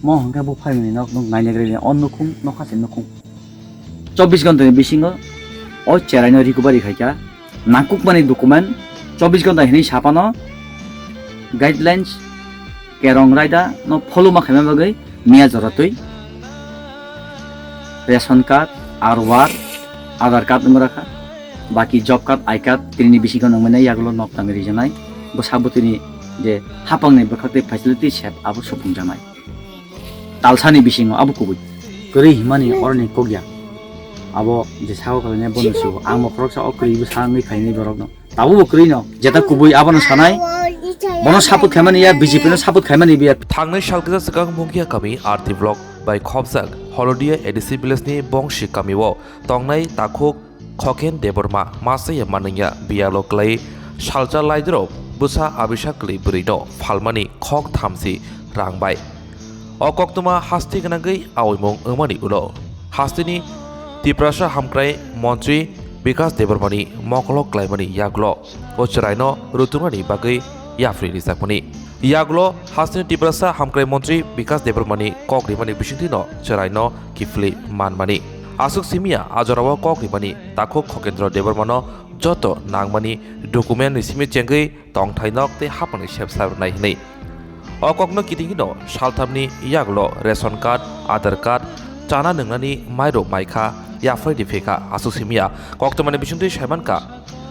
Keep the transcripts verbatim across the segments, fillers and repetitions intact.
Mo hwnkhe bo phaimani nok nuk nainai gari o nukhung nokha se nukhung. Chobbish ghonta ni bisingo o cherai no recovery khaikha. Nangkukmani document chobbish ghonta hinwi sapano guidelines kerong raida no follow ma khaima bagwi miya jora twi ration card, R O R, Aadhaar card wng rakha, baki job card, I card, tini ni bisingo nangmani yagulo nok tangwi rijaknai, bwsa bwtwini je hapangni bwkhak tei facility set abo supungjaknai. Talsani bisingo abo kubui. Kwrwi himani oroni kokya. Abo je sago kalainai bono siwo. Ang bo khoroksa o kwrwi bwsa wngwi phainai borokno. Tabukbo kwrwino, jeta kubui abono sanai, bono support khaimani ya, B J P no support khaimani biya. Thangnai sal kisa swkang Mungia kami R D block bai khopjak Holodia A D C village ni Bongsi kami o tongnai takhuk Khoken Debbarma masa ya manwngya biyalo klai salsa laidrop bwsa abisa kwlwi bwrwi no phalmani khok thamsi rang bai. O koktwma haste gwnangwi aoimung wngmani ulo hasteni Tiprasa hamkrai montri Bikas Debbarmani mokolo klaimani yagulo o chwraino rutunani bagwi yapri rijakmani. Yagulo hasteni Tiprasa hamkrai montri Bikas Debbarmani kok rimani bisingtwino chwraino kiphilwi manmani. Aswk simiya a jorao kok rimani takhuk Khokendra Debbarmano joto nangmani document ni simi chengwi tongthai nok tei hapangni sepsa rwnai hwnwi. O kokno kitingino salthamni yagulo ration card, Aadhaar card, chana nwngnani mairok maikha, yapharwi di phikha, aswk simiya koktwmani bisingtwi saimankha.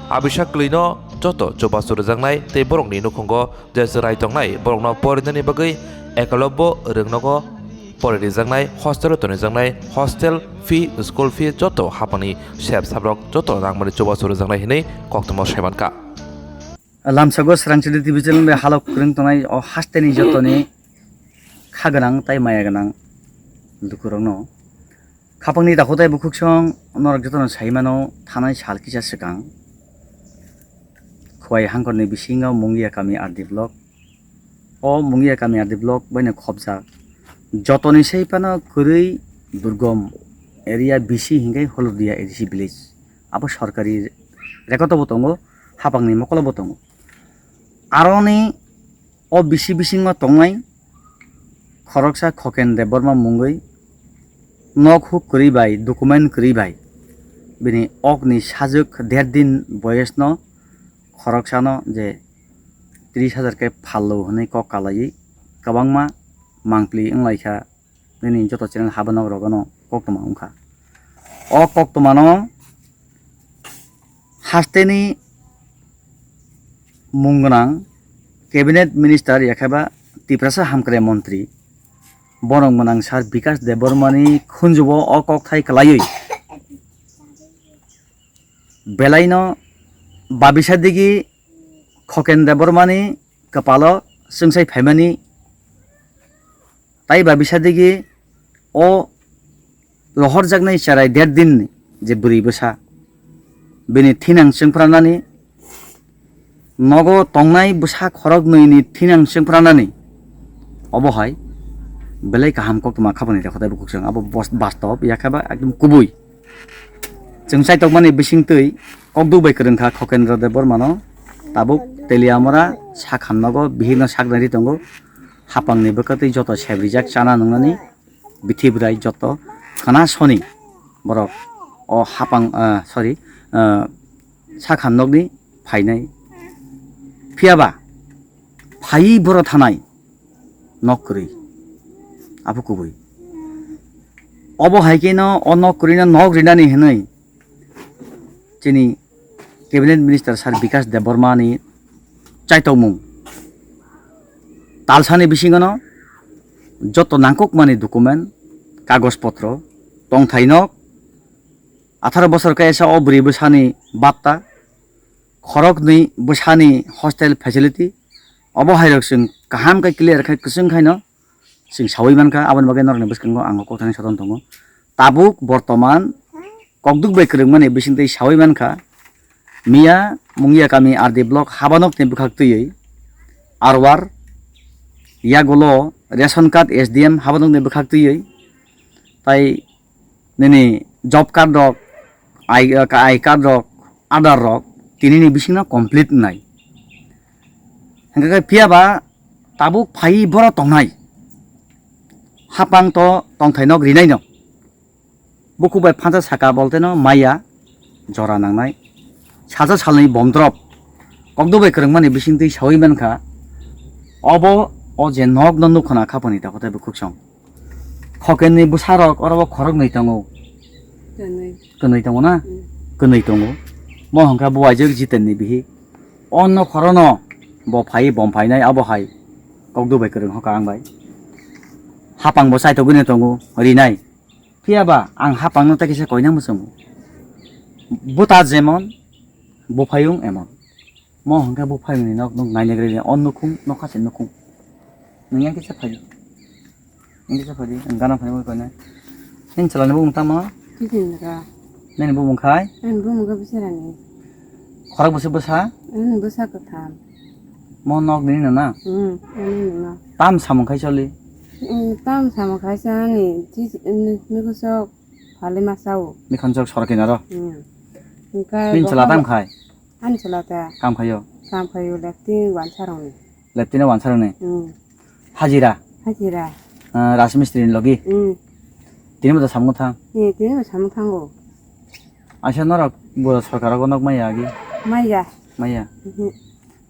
Abisa kwlwino joto chubachu rwjaknai tei borokni nukhungo je chwrai tongnai borokno porinani bagwi ekolobbo rwngnogo pori rijaknai, hostelo tonijaknai, hostel fee, school fee joto hapangni sep sabrok joto nangmani chubachu rwjaknai hwnwi koktwma saimankha. Lamsago Srangchili T V channel bai halok kwrwng tongnai o hasteni jotoni kha gwnang tai maya gwnang lukurokno. Khapangni dakhotai bukhuksong norok jotono saimano thanai sal kisa swkang Khowai hangkorni bisingo Mungia kami R D block. O Mungia kami R D block baino khopjak. Jotoni sai phano kwrwi durgom area bisi hinkhe Holodia A D C village. Abo sorkari rekoto bo tongo, hapangni mokolo bo tongo. Aroni o bisi bisingo tongnai khoroksa Khoken Debbarma mungwi nok huk kwrwi bai, document kwrwi bai bini okni sajwk der din boyesno khoroksano je tris hajar khe phallo hwnwi kok kalaiwi kwbangma mangpli wnglaikha. Nini joto channel haba nok rogo no koktwma wngkha. O koktwma no hasteni mung gwnang cabinet minister yakheba Tiprasa hamkrai montri borok gwnang sir Bikas Debbarmani khunjubo o kokthai kwlaiwi belaino babisa digi Khoken Debbarmani kwpalo chwngsai phaimani tai babisa digi o rohorjaknai cherai der dinni je bwrwi bwsa bini thinang chwngphranani nogo tongnai bwsa khoroknwini thinang chwngphranani obo hai belai kaham koktwma khabani rekhotai bukhuk chwng abo bos-, bastob yakheba ekdom kubui. Chwng chaitokmani bisingtwi kokduk bai kwrwngkha Khokendra Debbarmano tabuk Teliamura sakhamnogo bihikno saknari tongo. Hapangni bwkhatwi joto sebrijak chana nungnani bithi bwrai joto khana soni borok o hapang, ah, sorry, ah, sakhamnokni phainai. Phiyaba phaiwi borok thanai nok kwrwi. Abo kubui. Obo hai khe no o nok kwrwino nok rinani hwnwi chini cabinet minister sir Bikas Debbarma ni chaitokmung talsani bisingo no joto nangkukmani document, kagoj potro, tongthai nok, atharo bosor kaisa o bwrwi bwsani batta, khoroknwi bwsani hostel facility, obo hairok chwng kaham khe clear khai kwchwng khaino chwng saui mankha, aboni bagwi norokni bwskango ang o kokthani soton tongo. Tabuk bortoman kokduk bai kwrwngmani bisingtwi saui mankha, miya Mungia kami R D block habanokni bwkhak twiwi R O R, yagulo ration card S D M habanokni bwkhak twiwi, tai nini job card rok, I, I card rok, Aadhaar rok, tinini bisingno complete wngnai. Hingkhe khe phiyaba tabuk phaiwi borok tongnai. Hapang to tongthai nok rinai no. Bukhuk bai phansa saka bolte no maya jora nangnai. Salsa salni bomdrop. Kokdo bai kwrwngmani bisingtwi sawi mankha. Obo o je nok no nukhona khapani ta khotai bukhuk song. Khokenni bwsarok oro o khoroknwi tongo. Kwnwi. Kwnwi tongo na? Mm. Kwnwi tongo. Mo hwnkha bo aijak Jitenni bihi. O nok khorono bo phai bom phainai abo hai. Kokdo bai kwrwng hoka ang bai. Hapang bo chaitogwino tongo, rinai. Phiya ba ang hapangno tei kisa koina muchungo. Buta jemon, buphayung emon. Mo hwnkhe buphayungni nok, nok nainegre o nukhung, nokha se nukhung. Nwng yang kisa phai. Yang kisa phai di, ang gana phai mo koina. Nini chalani bumung tamo? Jitendra. Nini bumung khai? Ani bumung khe Bwsarani. Khorok bwswk bwsa? Ani bwsa kwtham. Mo nok nini no na? Hmm, ani no. Tam samung khai choli? Hmm, tam samung khai sa ani, ji-, ni-, nukosok phali ma sao. Mikhon chok sorok kinaro? Hmm. Hwnkhe nini chwla tam khai? Ani chwla ta. Kam khaio? Kam khaio, lepti wansarokni. Lepti no wansarokni? Hmm. Hajira? Hajira. Ah, Rajmistri ni logi? Hmm. Tini bo da samung thang? Eh, tini bo samung thango. Aisa norok bo sorkar o nok maya agi? Maya. Maya. Mhm.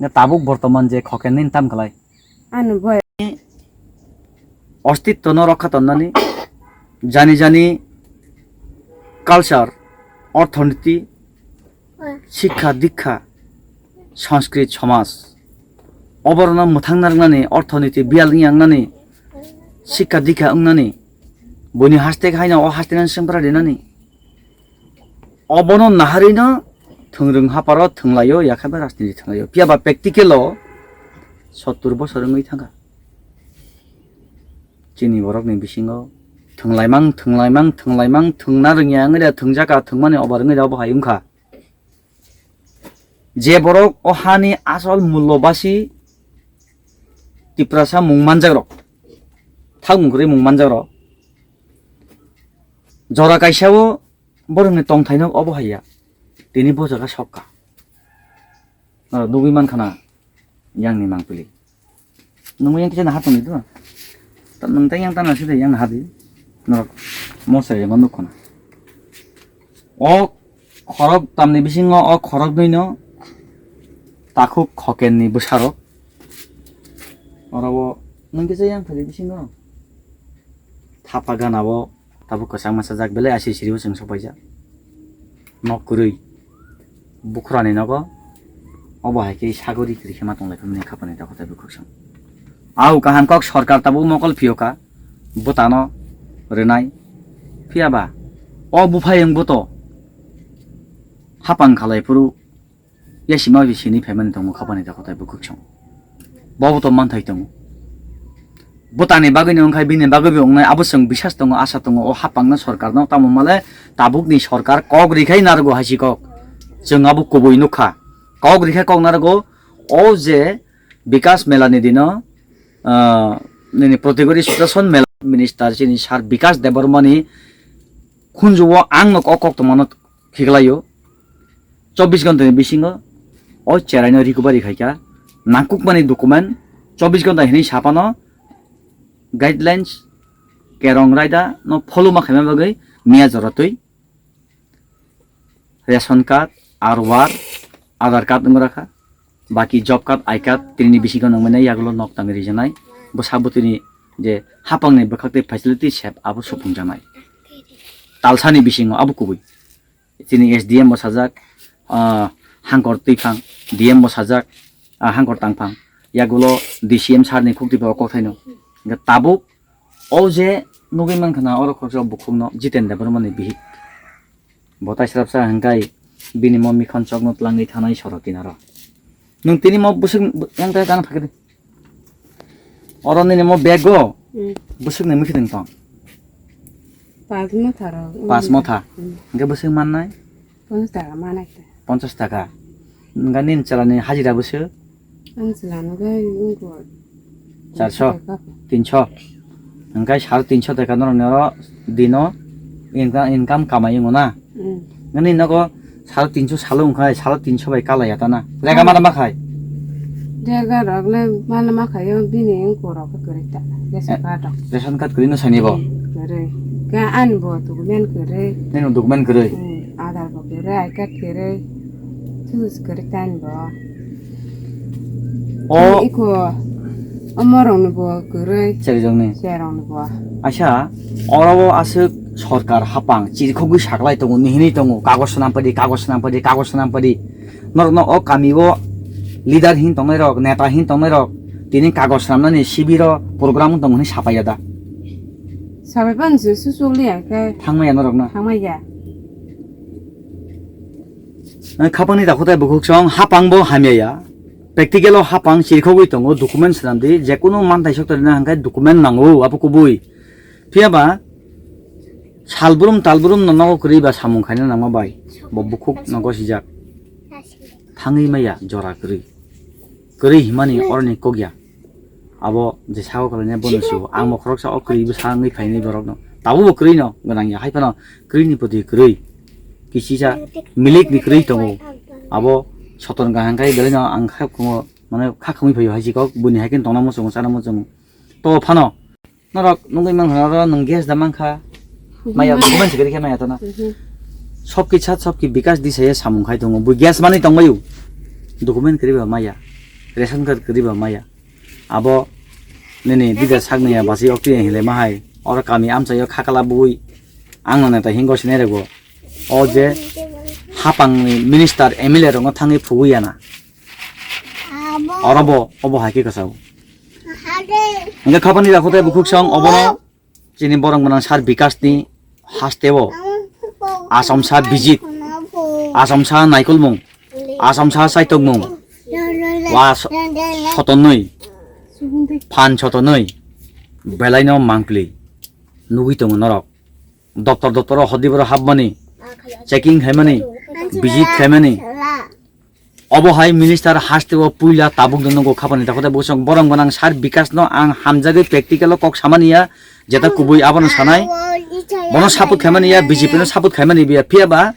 Nga tabuk bortoman je khoken nin tam khlai? Ano boy. Ostitto no rokha tonnani, jani jani culture, orthonoiti, sikha dikha, sanskrit somaj, oborno mwthang narwknani, orthonoiti biyal wngya wngnani, sikha dikha wngnani, buini haste haino o haste nang sengpra rinani. Obono naharino thwngrwng haparo thwnglaio, yakhabai rajniti thwnglaio. Phiya ba practical o sottur bosor wngwi thangkha. Chini borokni bisingo thwnglaimang, thwnglaimang, thwnglaimang, thwngna rwngya wngwi da thwngjaka, thwngmani obar wngwi da obo hai wngkha. Je borok o hani asol mullo basi Tiprasa mung manjakrok, thakmung kwrwi mung manjakrok, jora kaisa o borokni tongthai no obo hai ya, tini bo jaga sok kha. Norok nugwi man khana yang ni mangpili. Nungwi yang kisa naha tongdi do. Tam nung tei yang tana sidi yang naha di. Norok mosai ma nuk khana. O khorok tamni bisingo o khorok nwi no takhuk khoken ni bwsarok. Oro o nung kisa yang thari bisingo. Thapa gana o. Tabuk kwchangma sajak, belai asiri siribo chwng sok paijak. Nok kwrwi. Bukhurani nogo. Obo hai khe sagori kwrwi khe ma tonglaikha mani khapani dakhotai bukhuk song. Au kaham kok sorkar tabuk mokol phiyokha. Bwtano rwnai. Phiya ba o buphayung bwto hapang khalai phuru Yasima bai sini phaimani tongo khapani dakhotai bukhuk song. Bobo to manthai tongo. Bwtani bagwi no wngkha bini bagwi bo wngnai abo chwng bisas tongo, asa tongo o hapangno sorkarno tamo male tabukni sorkar kok rikha narwgo haisi kok. Chwng abo kubui nukha. Kok rikha kok narwgo o je Bikas Melani dino, ah, nini Protigori Sudason Mela minister chini sir Bikas Debbarmani khunju o ang no kok kok tongmano khiklaio. Chobbish ghonta ni bisingo o cherai no recovery khaikha, nangkukmani document chobbish ghonta hinwi sapano guidelines kerong raida no follow ma khaima bagwi miya jora twi ration card, R O R, Aadhaar card wng rakha, baki job card, I card tini ni bisingo nangmani yagulo nok tangwi rijaknai, bwsa bwtwini je hapangni bwkhak tei facility sep abo supungjaknai. Talsani bisingo abo kubui. Chini S D M bo sajak, ah, Hangkor Twiphang, D M bo sajak, ah, Hangkor Tangphang. Yagulo D C M sir ni khukti bo o kokthaino. Hingkhe tabuk o je nugwi mankha na oro khoroksa bukhukno Jiten Debbarmani bihik. Bo taisrapsa hingkai bini mo mikhon chokno tlangwi thanai sorok kinaro. Nwng tini mo bwswk yang ta gana phakhe de. Oro nini mo bag o Hmm. Bwswk ni mwkhitwng tong? Pas motha rok. Pas motha. Hmm. Hingke bwswk mannai? Ponchas taka manai ta. Ponchas taka. Hingke nini chalani hajira bwswk? Ang chalano khe wngkha Charso? Tinsho. Hingke sare tinsho taka norok ni oro dino income, income kamai wngo na? Hmm. Nini nogo sare tinsho salo wngkha, sare tinsho bai kala ya ta na? Rega mara ma khai? Rega rok le mala ma khaio, bini wngkha rok khe kwrwi ta. Ration card rok. Ration card kwrwi no sani bo? Hmm, kwrwi. Khe ani bo document kwrwi. Nini document kwrwi? Hmm, Aadhaar bo kwrwi, I card kwrwi. Thus kwrwi tani bo. O. Iko, omo rokni bo kwrwi. Cherjokni? Cherokni bo. Acha, oro o aswk sorkar hapang chirikhogwi saklai tongo, nihini tongo, kagoj swnam padi, kagoj swnam padi, kagoj swnam padi. Norokno o kami o leader hin tongnai rok, neta hin tongnai rok, tini kagoj swnamnani sibiro program tong hwnwi sapaiya da? Sabai pan se susuk liya khe. Thangmaya norokno? Thangmaya. Khapangni dakhutai bukhuk song hapang bo hamya ya. Practical o hapang chirikhogwi tongo, document swnam di, jekunu mantai soktorina hwnkhe document nango, abo kubui. Phiya ba salbrum talbrum no nogo kwrwi ba samung khaina nangma bai, bo bukhuk no gosijak. Thangwi maya jora kwrwi. Kwrwi himani oroni kok ya. Abo je sago kwlaina bono sio. Ang bo khoroksa o kwrwi bwsa wngwi phainai borokno. Tabukbo kwrwino gwnang ya, hai phano kwrwini poti kwrwi. Kisisa milikni kwrwi tongo. Abo soton kaham khai belaino ang kha khungo, mane kha khumui phaio hai si kok, buini hai khe tongna muchungo, chana muchungo. To phano norok nugui mankha, oro nwng gas da mankha. Mhm. Maya, document se kwrwi khe maya tona. Mhm. Sobki chat, sobki bikas di saya samung khai tongo. Bui gas manwi tongbaio. Document kwrwi ba maya. Ration card kwrwi ba maya. Abo nini dida sakni ya basi okti hile mahai. Oro kami amchaio khakala bui. Ang no neta hingo sinai rego. O je hapangni minister, M L A rokno thangwi phugui yana. Oro bo, obo hai khe kwchao. Hwnkhe khapani dakhutai bukhuk song obono chini borok gwnang sir Bikash ni hasteo Achomsa bijit, Achomsa naikolmung, Achomsa chaitokmung, wa so-, sotonwi, phan sotonwi, belaino mangpli nugwi tongo norok. Doptor doptoro hodi boro hapmani, checking khaimani, bijit khaimani. Obo hai minister hasteo puila tabuk no nukgo khapani, dakhote bwswk borom gwnang sir Bikash no ang hamjagwi practical o kok samani ya, jeta kubui abono sanai, bono support khaimani ya, B J P no support khaimani biya, phiya ba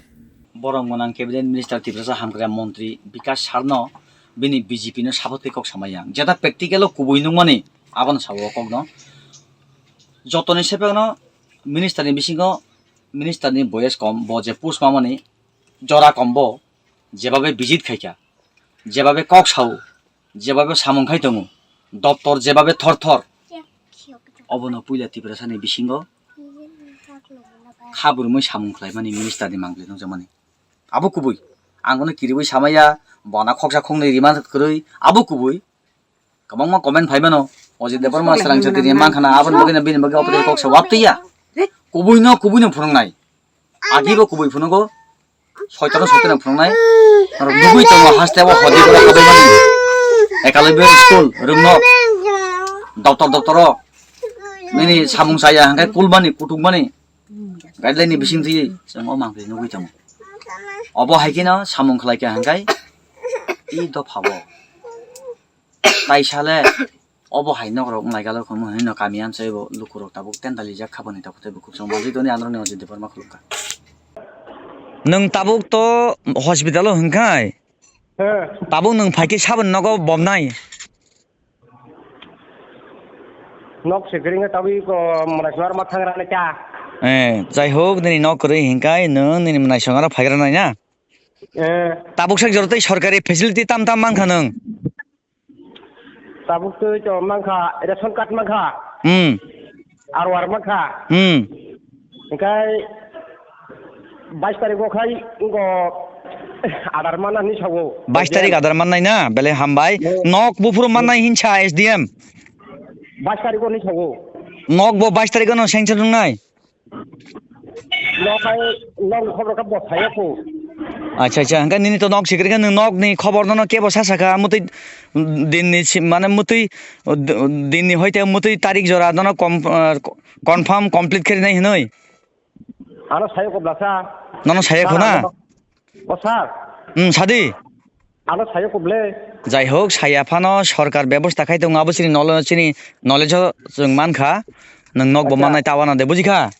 borom gwnang cabinet minister Tiprasa hamkrai montri Bikash sir no bini B J P no support khe kok samai ya, jeta practical o kubui nukmani abono sao o kok no. Jotoni sepek no minister ni bisingo minister ni boyes kom, bo je post mamani jora kom bo, jebabe visit khaikha, jebabe kok sao, jebabe samung khai tongo, doptor jebabe thor thor, obono puila Tiprasa ni bisingo kha burumui samung khlaimani minister ni mangpli nukjakmani. Abo kubui, ang bono kiriui samaya, bona khoksa khoknwi rima kwrwi, abo kubui. Kwbangma comment phai mano, Ajit Debbarma swrang chati ni mankha na, aboni bagwi no bini bagwi opor kok sa waptiya. Kubui no, kubui no phunuknai. Agi bo kubui phunugo, soitano soitano phunuknai. Aro dugui tongo haste bo hodi bora kabai mani. Ekalaibyo school, rungno. Doctor, doctor o. Nini samung saya hangkai kulmani, kutukmani. Guideline ni bising twi chwng o mangpli nugui tongo. Obo hai kheno samung khlai kha hangkai i dopha bo. Taisale obo hai nokrok wnglaikha hwnwi no kami amchai bo lukurok tabuk tenda lijak kha boni tabuk tei bukhuk chwng manjui toni androni Ajit Debbarma khulumkha. Nwng tabuk to hospital o hwnkhai? He. Tabuk nwng phaikhe saboni nogo bomnai? Nok se kwrwngkhe tabuk ko mwnaisongma thangrani cha. Eh, jai hok, nini nok kwrwi hwnkhai nwng nini mwnaisongma phaigra nai na? Eh. Tabuk sak jora tei sorkari facility tam tam mankha nwng? Tabuk twi to mankha, ration card mankha. Hmm. R O R mankha. Hmm. Hingkai bais tarikh o khai wngkha Aadhaar manna hinwi sago. Bais tarikh Aadhaar mannai na? Belai hambai. Hmm. Nok buphuru mannai hinsa S D M. Bais tarikh o hinwi sago. Nok bo bais tarikh o no sanction wngnai? Nok hai, nok ni khobor khe bo sayo kho. Acha, acha. Hingke nini to nok sikri khe nwng nok ni khobor no kebo sa sakha, mutui din ni si-, mane mutui din ni hoite mutui tarik jora no kom-, ah, confirm complete khe rinai hinui. Ano sayo kho blasa. Nono sayo kho na? O sir. Hmm, sadi. Ano sayo kho ble. Jai hok, saya phano sorkar bebosta khai tongo, abo chini nole-, chini knowledge o chwng mankha. Nwng nok bo mannai tawana de, bujikha?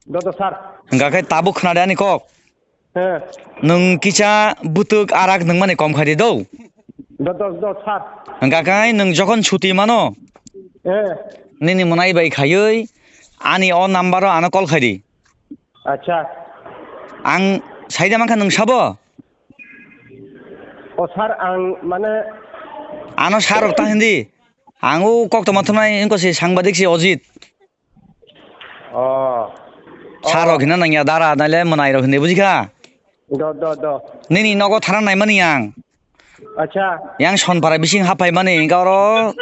Dodo sir. Hingkha khe tabuk khna de ani kok. He. Nwng kisa bwtwk arak nwng mani kom khai di do. Dodo, dodo sir. Hingkha khe nwng jokhon suti mano. He. nini mwnai bai khaiwi ani o number o ano call khaidi. Acha. Ang saida mankha nwng sabo? O sir, ang mane ano sir rok ta hindi. Ang o kok toma thumnai wngkha si sangbadik si Ojit. Oh. Sir rok hina nangya dara naile mwnai rok hindi bujikha? Do, do, do. Nini nogo thana naimani ang. Acha. Yang Sonpara bising hapai mani, hingke oro,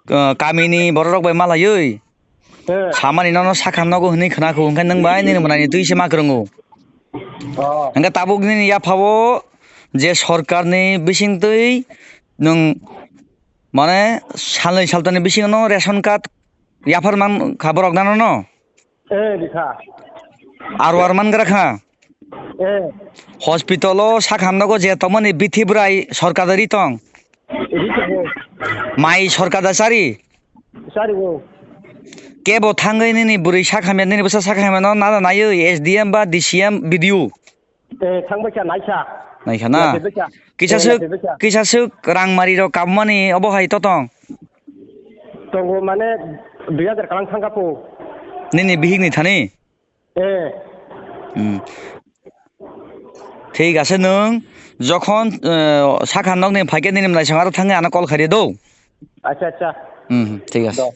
eh, kamini bororok bai malaioi. Eh. Samani nono sakha nogo hinui khna kho, hingke nwng bai nini mwnani twi se ma kwrwngo. Oh. Hingke tabuk nini yaphao je sorkarni bising twi nwng mane salnwi saltani bisingo no ration card yaphar man kha borok nano no? Eh, bikha. Arwar man gra kha. Eh. Hospital o sak hamnago je tongmani bithi bwrai sorkar da ri tong. Ri tongo. Mai sorkar da chari. Chari o. Kebo thangwi nini bwrwi sak hamya, nini bwsa sak hamya no nada naiwi S D M ba D C M, B D O. Eh, thangbai kha, naikha. Naikha na? Naikha. Kisa Eh, swk, naikha. Kisa swk rang mari rok kabmani obo hai to tong? Tongo mane dui hajar kalang thangkha po. Nini bihik ni thani? Eh. Hmm. Thik ase nwng jokhon, eh, sakha nokni phaikhe nini mwnai song aro thangwi ano call khaidi do. Acha, acha. Hmm, thik ase. Do.